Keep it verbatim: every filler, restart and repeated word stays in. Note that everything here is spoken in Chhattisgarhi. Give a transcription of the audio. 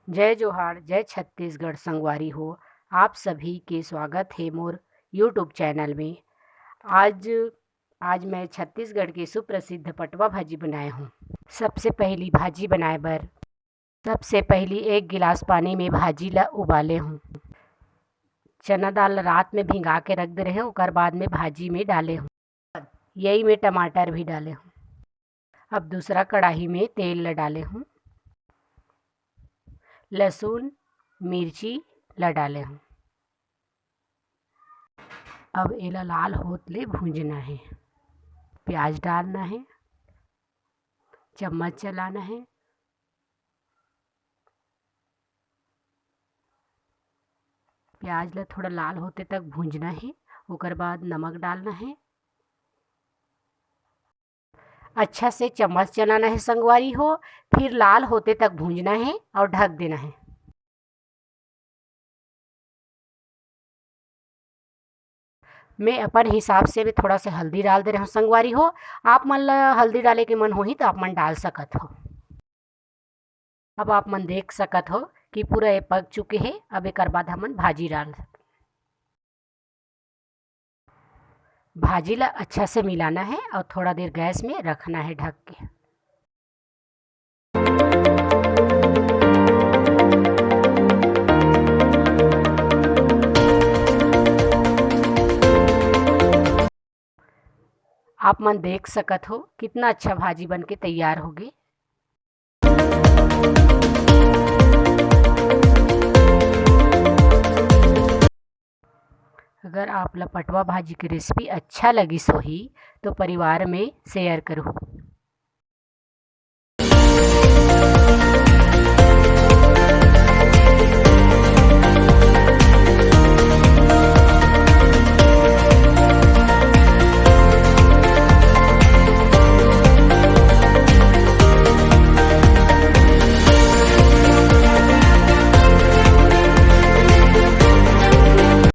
जय जोहार, जय छत्तीसगढ़ संगवारी हो। आप सभी के स्वागत हे मोर YouTube चैनल में। आज, आज मैं छत्तीसगढ़ के सुप्रसिद्ध पटवा भाजी बनाए हूँ। सबसे पहली भाजी बनाए बर, सबसे पहली एक गिलास पानी में भाजी ला उबाले हूँ। चना दाल ला रात में भिंगा के रख दे रहे हूँ, ओकर बाद में भाजी में डाले हूँ। यही में टमाटर भी डाले हूँ। अब दूसरा कढ़ाई में तेल ला डाले हूँ, लहसुन, मिर्ची ला डाले हूँ। अब एला लाल होत ले भूंजना हे। प्याज डालना हे, चम्मच चलाना हे। प्याज ला थोड़ा लाल होते तक भूंजना हे, ओकर बाद नमक डालना हे। अच्छा से चम्मच चलाना हे संगवारी हो, फिर लाल होते तक भूंजना हे और ढक देना हे। मैं अपन हिसाब से भी थोड़ा से हल्दी डाल दे रहे हूँ संगवारी हो। आप मन ला हल्दी डाले के मन होही तो आप मन डाल सकत हो। अब आप मन देख सकत हो कि पूरा ये पक चुके हे। अब एकर बाद हमन भाजी डाल सकत। भाजी ला अच्छा से मिलाना हे और थोड़ा देर गैस में रखना हे ढक के। आप मन देख सकत हो कितना अच्छा भाजी बन के तैयार होगे। अगर आप ला पटवा भाजी के रेसिपी अच्छा लगिस होही तो परिवार में शेयर करो।